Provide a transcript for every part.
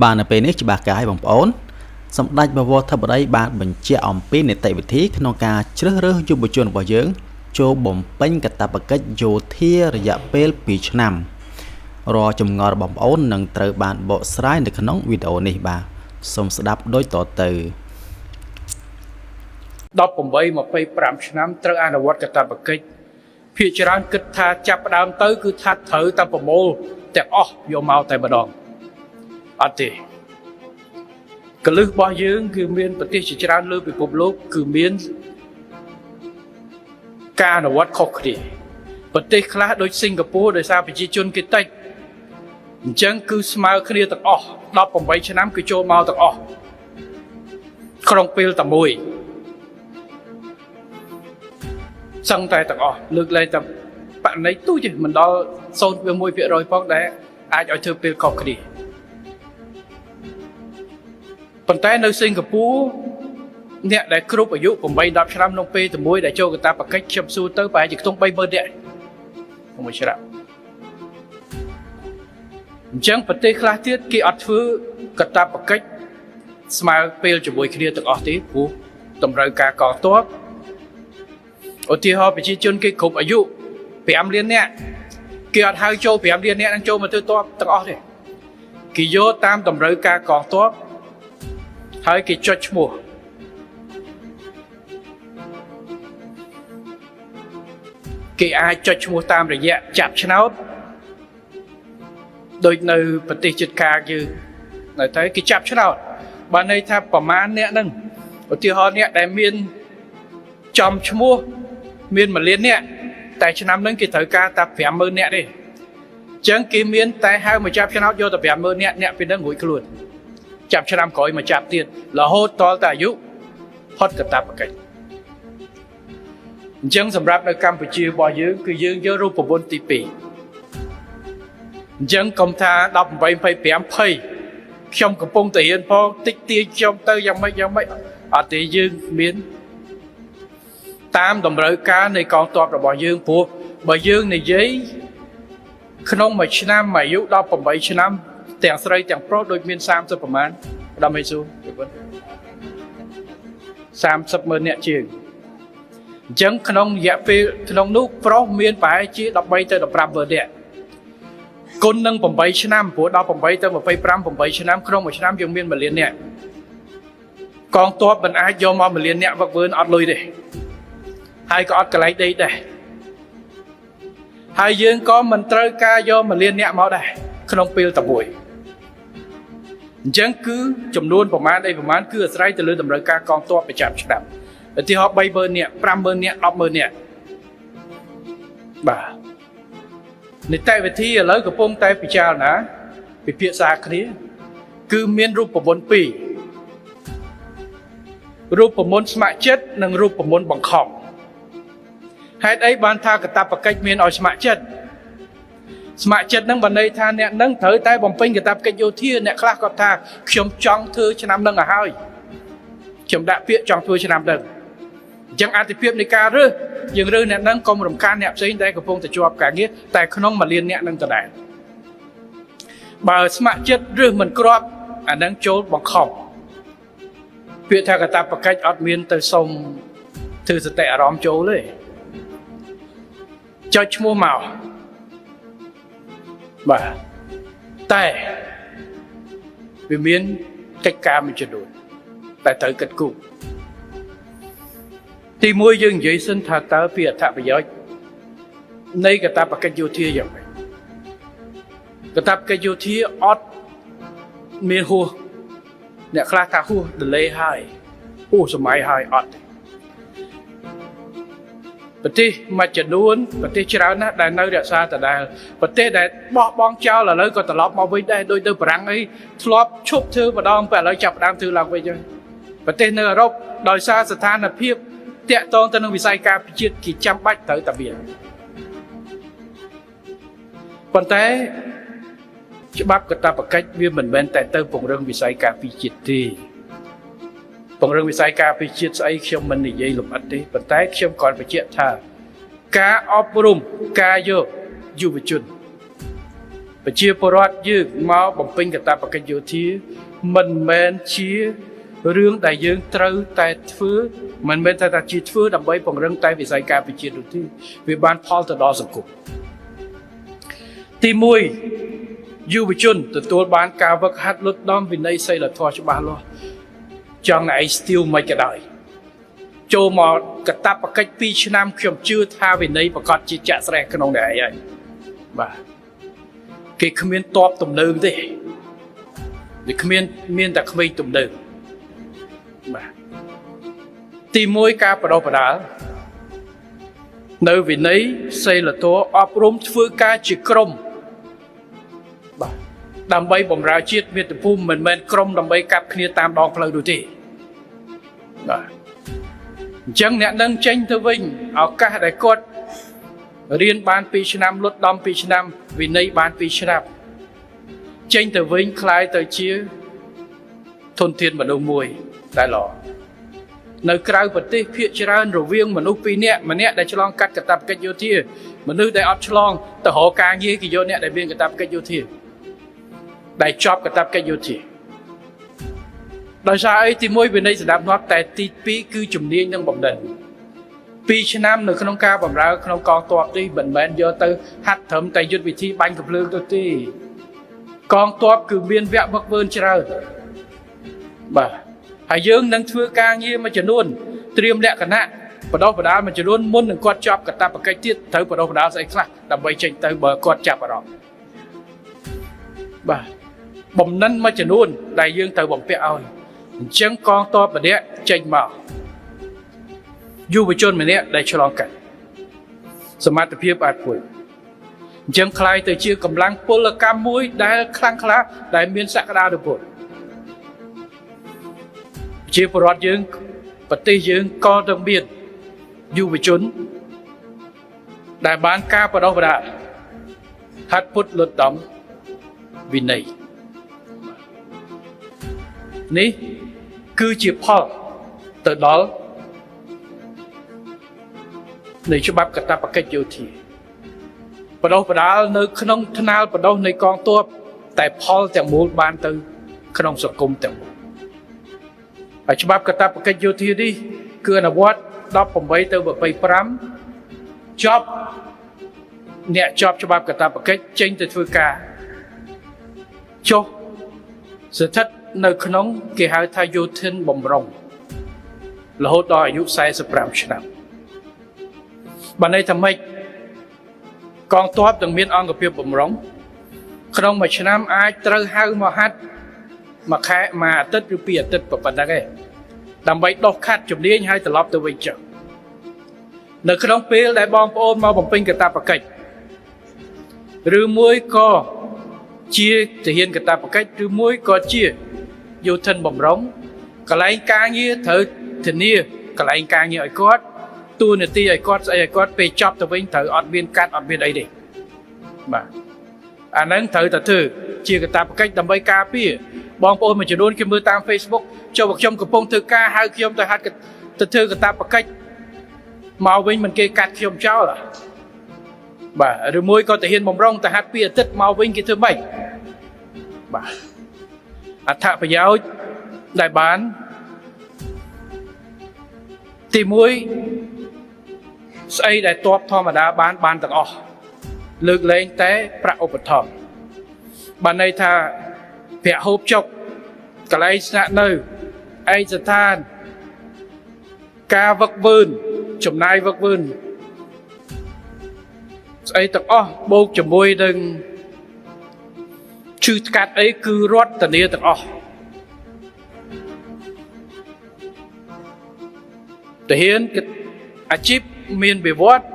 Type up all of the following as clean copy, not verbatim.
បាទនៅពេលនេះច្បាស់កាយបងប្អូនសម្ដេចបវរធិបតីបានបញ្ជាក់អំពីនីតិវិធីក្នុងការជ្រើសរើសយុវជនរបស់យើងចូលបំពេញកាតព្វកិច្ចយោធារយៈពេល2ឆ្នាំរាល់ចម្ងល់របស់បងប្អូននឹងត្រូវបានបកស្រាយនៅក្នុងវីដេអូនេះបាទសូមស្ដាប់ដូចតទៅ 18 25ឆ្នាំត្រូវអនុវត្តកាតព្វកិច្ចភាគច្រើនគិតថាចាប់ផ្ដើមទៅគឺថាត្រូវតែប្រមូលទាំងអស់យកមកតែម្ដងអត់ទេកលឹះរបស់យើងគឺមានប្រទេសជាច្រើនលើពិភពលោកគឺមានការអនុវត្តខុសគ្នាប្រទេសខ្លះដូចសិង្ហបុរីដោយសារប្រជាជនគេតិចអញ្ចឹងគឺស្មើគ្នាទាំងអស់18ឆ្នាំគឺចូលមកទាំងអស់ក្នុងពេលតែមួយ សឹងតែទាំងអស់លើកលែងតែករណីទូចទេមិនដល់0.1%ផងដែលអាចឲ្យធ្វើពេលខុសគ្នាប៉ុន្តែនៅសិង្ហបុរីអ្នកដែលគ្រប់អាយុ8 10ឆ្នាំក្នុងពេលតែមួយដែលចូលកាតព្វកិច្ចខ្ញុំសួរទៅប្រហែលជាខ្ទង់30000នាក់ក្នុងមួយឆ្នាំអញ្ចឹងប្រទេសខ្លះទៀតគេអត់ធ្វើកាតព្វកិច្ចស្មើពេលជាមួយគ្នាទាំងអស់ទេព្រោះតម្រូវការកងទ័ព ឧទាហរណ៍ប្រជាជនគេគ្រប់អាយុ5លាននាក់គេអត់ហៅចូល5លាននាក់នឹងចូលមកធ្វើតបទាំងអស់ទេគេយកតាមតម្រូវការកងទ័ពហើយគេចុចឈ្មោះគេអាចចុចឈ្មោះតាមរយៈចាប់ឆ្នោតដូចនៅប្រទេសជិតខាងយើងនៅតែគេចាប់ឆ្នោតបើន័យថាប្រមាណអ្នកហ្នឹងឧទាហរណ៍អ្នកដែលមានចំឈ្មោះមាន1លានអ្នកតែឆ្នាំហ្នឹងគេត្រូវការតែ50000អ្នកទេអញ្ចឹងគេមានតែហៅមកចាប់ឆ្នោតយកតែ50000អ្នកអ្នកពីហ្នឹងរួចខ្លួនចាប់ឆ្នាំក្រោយមកចាប់ទៀតរហូតដល់តែអាយុផុតកាតព្វកិច្ចអញ្ចឹងសម្រាប់នៅកម្ពុជារបស់យើងគឺយើងយករូបមន្តទី2អញ្ចឹងកុំថា18 25 20ខ្ញុំកំពុងតែរៀនផងតិចទាញខ្ញុំទៅយ៉ាងម៉េចយ៉ាងម៉េចអត់ទេយើងមានតាមតម្រូវការនៃកងទ័ពរបស់យើងព្រោះបើយើងនិយាយក្នុងមួយឆ្នាំអាយុ18ឆ្នាំទាំងស្រីទាំងប្រុសដូចមាន30ប្រមាណដល់មេស៊ូពីប៉ុន30ម៉ឺនអ្នកជាងអញ្ចឹងក្នុងរយៈពេលក្នុងនោះប្រុសមានប្រហែលជា13ទៅ15ម៉ឺនអ្នកគុណនឹង8ឆ្នាំព្រោះ18ទៅ25 8ឆ្នាំក្នុងមួយឆ្នាំយើងមាន1លានអ្នកកងទ័ពមិនអាចយកមក1លានអ្នកវឹកវើអត់លុយទេហើយក៏អត់កន្លែងដេកដែរហើយយើងក៏មិនត្រូវការយក1លានអ្នកមកដែរក្នុងពេលតែមួយអញ្ចឹងគឺចំនួនប្រមាណអីប្រមាណគឺអាស្រ័យទៅលើតម្រូវការកងទ័ពប្រចាំឆ្នាំឧទាហរណ៍30000នាក់50000នាក់100000នាក់បាទនីតិវិធីឥឡូវកំពុងតែពិចារណាពិភាក្សាគ្នាគឺមានរូបមន្តពីររូបមន្តស្ម័គ្រចិត្តនិងរូបមន្តបង្ខំហេតុអីបានថាកាតព្វកិច្ចមានឲ្យស្ម័គ្រចិត្តស្ម័គ្រចិត្តនឹងបានន័យថាអ្នកនឹងត្រូវតែបំពេញកាតព្វកិច្ចយោធាអ្នកខ្លះគាត់ថាខ្ញុំចង់ធ្វើឆ្នាំនឹងឲ្យហើយខ្ញុំដាក់ពាក្យចង់ធ្វើឆ្នាំនឹងអញ្ចឹងអាទិភាពនៃការរើសយើងរើសអ្នកនឹងកុំរំខានអ្នកផ្សេងដែលកំពុងតែជាប់ការងារតែក្នុងមួយលានអ្នកនឹងដដែលបើស្ម័គ្រចិត្តរើសមិនគ្រាប់អានឹងចូលបង្ខំពាក្យថាកាតព្វកិច្ចអត់មានទៅសុំធ្វើសតិអារម្មណ៍ចូលទេចុចឈ្មោះមកបាទតែវាមានកិច្ចការមួយចំនួនតែត្រូវគិតគូរទីមួយយើងនិយាយសិនថាតើពីអត្ថប្រយោជន៍នៃកាតព្វកិច្ចយោធាយ៉ាងម៉េចកាតព្វកិច្ចយោធាអត់មានហួសអ្នកខ្លះថាហួស delay ហើយហួសសម័យហើយអត់ទេប្រទេសមួយចំនួនប្រទេសច្រើនណាស់ដែលនៅរក្សាដដែលប្រទេសដែលបោះបង់ចោលឥឡូវក៏ត្រឡប់មកវិញដែរដូចទៅបារាំងអីធ្លាប់ឈប់ធ្វើម្ដងពេលឥឡូវចាប់ផ្ដើមធ្វើឡើងវិញហើយប្រទេសនៅអឺរ៉ុបដោយសារស្ថានភាពតាក់ទងទៅនឹងវិស័យការពារជាតិគេចាំបាច់ត្រូវតែមានប៉ុន្តែច្បាប់កាតព្វកិច្ចវាមិនមែនតែទៅពង្រឹងវិស័យការពារជាតិទេពង្រឹងវិស័យការពារជាតិស្អីខ្ញុំមិននិយាយលម្អិតទេប៉ុន្តែខ្ញុំគ្រាន់បញ្ជាក់ថាការអប់រំការយកយុវជន ប្រជាពលរដ្ឋយើងមកបំពេញកាតព្វកិច្ចយោធាមិនមែនជារឿងដែលយើងត្រូវតែធ្វើមិនមែនតែថាជាធ្វើដើម្បីពង្រឹងតែវិស័យការពារជាតិនោះទេវាបានផលទៅដល់សង្គមទី1យុវជនទទួលបានការវឹកហាត់លត់ដំវិន័យសីលធម៌ច្បាស់លាស់ចង់ឲ្យស្ទៀវមិនក៏ដោយចូលមកកតបកិច្ច2ឆ្នាំខ្ញុំជឿថាវិន័យប្រកាសជាចាក់ស្រេះក្នុងនេះហើយបាទគេគ្មានតបទំនើងទេវាគ្មានមានតែក្មេងទំនើងបាទទី1ការបដោះបដាលនៅវិន័យសីលធម៌អប់រំធ្វើការជាក្រុមបាទដើម្បីបម្រើជាតិមាតុភូមិមិនមែនក្រុមដើម្បីកាប់គ្នាតាមដងផ្លូវនោះទេបាទអញ្ចឹងអ្នកនឹងចេញទៅវិញឱកាសដែលគាត់រៀនបាន2ឆ្នាំលត់ដំ2ឆ្នាំវិន័យបាន2ឆ្នាំចេញទៅវិញคล้ายទៅជាធនធានមនុស្សមួយដែលល្អនៅក្រៅប្រទេសភាគច្រើនរវាងមនុស្ស2នាក់ម្នាក់ដែលឆ្លងកាត់កាតព្វកិច្ចយោធាមនុស្សដែលអត់ឆ្លងទៅរកការងារគេយកអ្នកដែលមានកាតព្វកិច្ចយោធាដែលជាប់កាតព្វកិច្ចយោធាដោយសារអីទី1វិន័យស្ដាប់នាប់តែទី2គឺជំនាញនិងបំណិន2ឆ្នាំនៅក្នុងការបម្រើក្នុងកងទ័ពនេះមិនមែនយកទៅហាត់ត្រឹមតែយុទ្ធវិធីបាញ់កំភ្លើងទៅទេកងទ័ពគឺមានវគ្គវឹកវើច្រើនបាទហើយយើងនឹងធ្វើការងារមួយចំនួនត្រៀមលក្ខណៈបដោះបដាលមួយចំនួនមុននឹងគាត់ជាប់កាតព្វកិច្ចទៀតត្រូវបដោះបដាលស្អីខ្លះដើម្បីចេញទៅបើគាត់ចាប់អារម្មណ៍បាទបំណិនមួយចំនួនដែលយើងត្រូវបំពាក់ឲ្យអញ្ចឹងកងទ័ពម្នាក់ចេញមកយុវជនម្នាក់ដែលឆ្លងកាត់សមត្ថភាពអាចពួយអញ្ចឹងคล้ายទៅជាកម្លាំងពលកម្មមួយដែលខ្លាំងក្លាដែលមានសក្តានុពលជាពលរដ្ឋយើងប្រទេសយើងក៏នឹងមានយុវជនដែលបានការបដោះបដាហាត់ពុតលត់ដំវិន័យនេះគឺជាផលទៅដល់នៃច្បាប់កាតព្វកិច្ចយោធាបដោះបដាលនៅក្នុងថ្នាលបដោះនៃកងទ័ពតែផលទាំងមូលបានទៅក្នុងសង្គមទាំងមូលហើយច្បាប់កាតព្វកិច្ចយោធានេះគឺអនុវត្ត18ទៅ25ចប់អ្នកជាប់ច្បាប់កាតព្វកិច្ចចេញទៅធ្វើការចុះស្ថិតនៅក្នុងគេហៅថាយោធិនបំរុងរហូតដល់អាយុ45ឆ្នាំបានន័យថាម៉េចកងទ័ពនឹងមានអង្គភាពបំរុងក្នុងមួយឆ្នាំអាចត្រូវហៅមកហាត់មួយខែមួយអាទិត្យឬពីរអាទិត្យប៉ុណ្ណឹងឯងដើម្បីដោះខាត់ជំនាញឲ្យត្រឡប់ទៅវិញចុះនៅក្នុងពេលដែលបងប្អូនមកបំពេញកាតព្វកិច្ចឬមួយក៏ជាទាហានកាតព្វកិច្ចឬមួយក៏ជាយោធិនបំរុងកន្លែងការងារត្រូវធានាកន្លែងការងារឲ្យគាត់តួនាទីឲ្យគាត់ស្អីឲ្យគាត់ពេលចប់ទៅវិញត្រូវអត់មានកាត់អត់មានអីទេបាទអាហ្នឹងត្រូវតែធ្វើជាកាតព្វកិច្ចដើម្បីការពារបងប្អូនមួយចំនួនគេមើលតាម Facebook ចុះបើខ្ញុំកំពុងធ្វើការហៅខ្ញុំទៅហាត់ទៅធ្វើកាតព្វកិច្ចមកវិញមិនគេកាត់ខ្ញុំចោលបាទឬមួយក៏ទាហានបំរុងទៅហាត់ពីអាទិត្យមកវិញគេធ្វើម៉េចបាទអត្ថប្រយោជន៍ដែលបានទី1ស្អីដែលតបធម្មតាបានទាំងអស់លើកលែងតែប្រាក់ឧបត្ថម្ភបានន័យថាប្រាក់ហូបចុកកន្លែងស្នាក់នៅឯកស្ថានការវឹកវើចំណាយវឹកវើស្អីទាំងអស់បូកជាមួយនឹងឈឺថ្កាត់អីគឺរដ្ឋធានាទាំងអស់ទាហានអាជីពមានវិវត្ត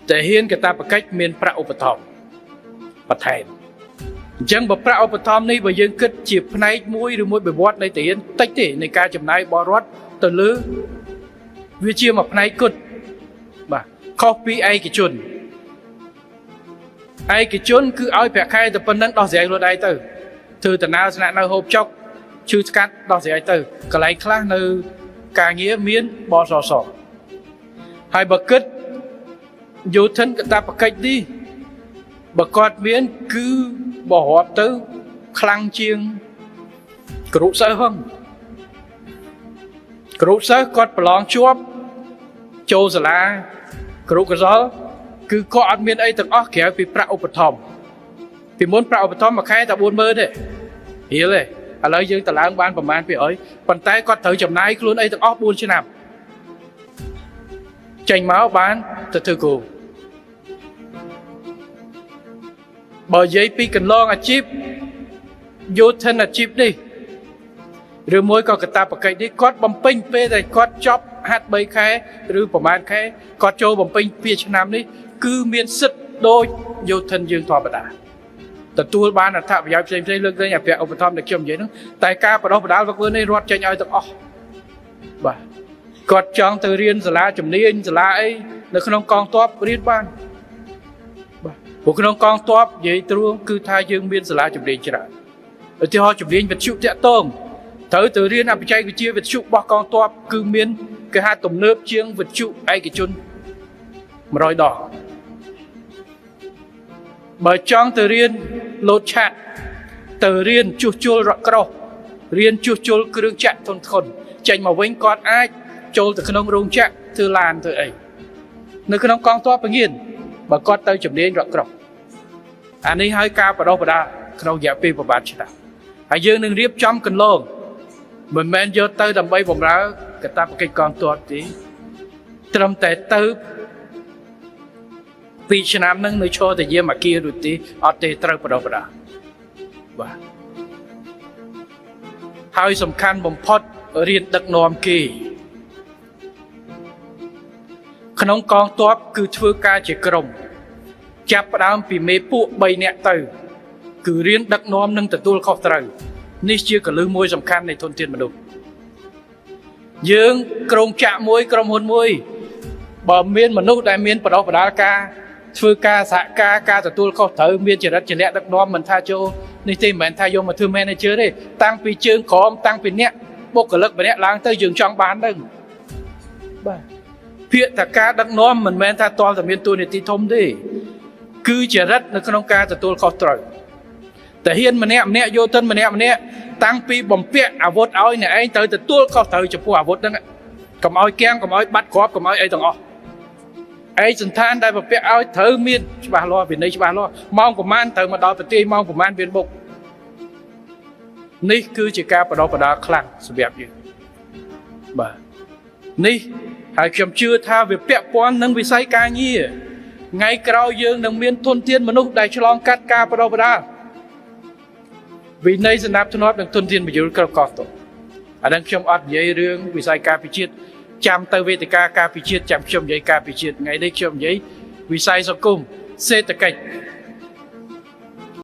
ទាហានកាតព្វកិច្ចមានប្រាក់ឧបត្ថម្ភបន្ថែមអញ្ចឹងបើប្រាក់ឧបត្ថម្ភនេះបើយើងគិតជាផ្នែកមួយឬមួយវិវត្តនៃទាហានតិចទេនៃការចំណាយរបស់រដ្ឋទៅលើវាជាមួយផ្នែកគត់បាទខុសពីឯកជនឯកជនគឺឲ្យប្រាក់ខែតែប៉ុណ្្នឹងដោះស្រាយខ្លួនឯងទៅធ្វើដំណើរស្នាក់នៅហូបចុកឈឺស្កាត់ដោះស្រាយទៅកន្លែងខ្លះនៅការងារមានបសសហើយបើគិតយោធិនកាតព្វកិច្ចនេះ បើគាត់មានគឺបើរាប់ទៅខ្លាំងជាងគ្រូសិស្សហឹងគ្រូសិស្សគាត់ប្រឡងជាប់ចូលសាលាគ្រូកសលគឺគាត់អត់មានអីទាំងអស់ក្រៅពីប្រាក់ឧបត្ថម្ភពីមុនប្រាក់ឧបត្ថម្ភមួយខែតែ40000ទេរៀលទេឥឡូវយើងតឡើងបានប្រមាណ200ប៉ុន្តែគាត់ត្រូវចំណាយខ្លួនអីទាំងអស់4ឆ្នាំចេញមកបានទៅធ្វើគ្រូបើនិយាយពីកន្លងអាជីពយោធិនអាជីពនេះឬមួយក៏កតាបកិច្ចនេះគាត់បំពេញពេលដែលគាត់ចប់ហាត់3ខែឬប្រហែលខែគាត់ចូលបំពេញ2ឆ្នាំនេះគឺមានសិទ្ធិដូចយោធិនយើងធម្មតាទទួលបានអត្ថប្រយោជន៍ផ្សេងៗលើកលែងអភិឧបត្ថម្ភដែលខ្ញុំនិយាយហ្នឹងតែការបដោះបដាលវឹកវើនេះរត់ចេញឲ្យទាំងអស់បាទគាត់ចង់ទៅរៀនសាលាជំនាញសាលាអីនៅក្នុងកងទ័ពរៀនបានបាទព្រោះក្នុងកងទ័ពនិយាយត្រួងគឺថាយើងមានសាលាជំនាញច្រើនឧទាហរណ៍ជំនាញវិទ្យុតាក់ទងត្រូវទៅរៀនអបច្ចេកវិទ្យាវិទ្យុរបស់កងទ័ពគឺមានគេហៅទំនើបជាងវិទ្យុឯកជន100ដងបើចង់ទៅរៀនលោតឆាត់ទៅរៀនជួសជុលរថក្រោះរៀនជួសជុលគ្រឿងចក្រធុនធ្ងន់ចេញមកវិញគាត់អាចចូលទៅក្នុងរោងចក្រធ្វើឡានធ្វើអីនៅក្នុងកងទ័ពពងៀនបើគាត់ទៅជំនាញរថក្រោះអានេះហើយការបដោះបដាក្នុងរយៈពេលប្រហែលឆ្នាំហើយយើងនឹងរៀបចំកន្លងមិនមែនយកទៅដើម្បីបម្រើកាតព្វកិច្ចកងទ័ពទេត្រឹមតែទៅ2ឆ្នាំហ្នឹងនៅឈរតែយាមអាគារឬទេអត់ទេត្រូវបដោះបដាបាទហើយសំខាន់បំផុតរៀនដឹកនាំគេក្នុងកងទ័ពគឺធ្វើការជាក្រុមចាប់ផ្ដើមពីមេពួក3នាក់ទៅគឺរៀនដឹកនាំនិងទទួលខុសត្រូវនេះជាកលឹះមួយសំខាន់នៃធនធានមនុស្សយើងក្រុមចាក់មួយក្រុមហ៊ុនមួយបើមានមនុស្សដែលមានបដោះបដាលការធ្វើការសហការការទទួលខុសត្រូវមានចរិតជាអ្នកដឹកនាំមិនថាចូលនេះទេមិនមែនថាយកមកធ្វើ manager ទេតាំងពីជើងក្រោមតាំងពីអ្នកបុគ្គលិកម្នាក់ឡើងទៅយើងចង់បានទៅបាទពាក្យថាការដឹកនាំមិនមែនថាតលតែមានតួនាទីធំទេគឺចរិតនៅក្នុងការទទួលខុសត្រូវតែហ៊ានម្នាក់ម្នាក់យោធិនម្នាក់ម្នាក់តាំងពីបំពាក់អាវុធឲ្យអ្នកឯងត្រូវទទួលខុសត្រូវចំពោះអាវុធហ្នឹងកុំឲ្យគាំងកុំឲ្យបាត់គ្រាប់កុំឲ្យអីទាំងអស់ឯកសន្តានដែលបំពាក់ឲ្យត្រូវមានច្បាស់លាស់វិន័យច្បាស់លាស់ម៉ោងប្រមាណត្រូវមកដល់ប្រទេសម៉ោងប្រមាណវាបុកនេះគឺជាការបដោះបដាខ្លាំងសម្រាប់យើងបាទនេះហើយខ្ញុំជឿថាវាពាក់ព័ន្ធនឹងវិស័យការងារថ្ងៃក្រោយយើងនឹងមានធនធានមនុស្សដែលឆ្លងកាត់ការបដោះបដាវិន័យសណ្ដាប់ធ្នាប់និងធនធានមនុស្សគ្រប់កោះទៅអានឹងខ្ញុំអត់និយាយរឿងវិស័យការពិជាតិចាំទៅវេទិកាការពិជាតិចាំខ្ញុំនិយាយការពិជាតិថ្ងៃនេះខ្ញុំនិយាយវិស័យសង្គមសេដ្ឋកិច្ច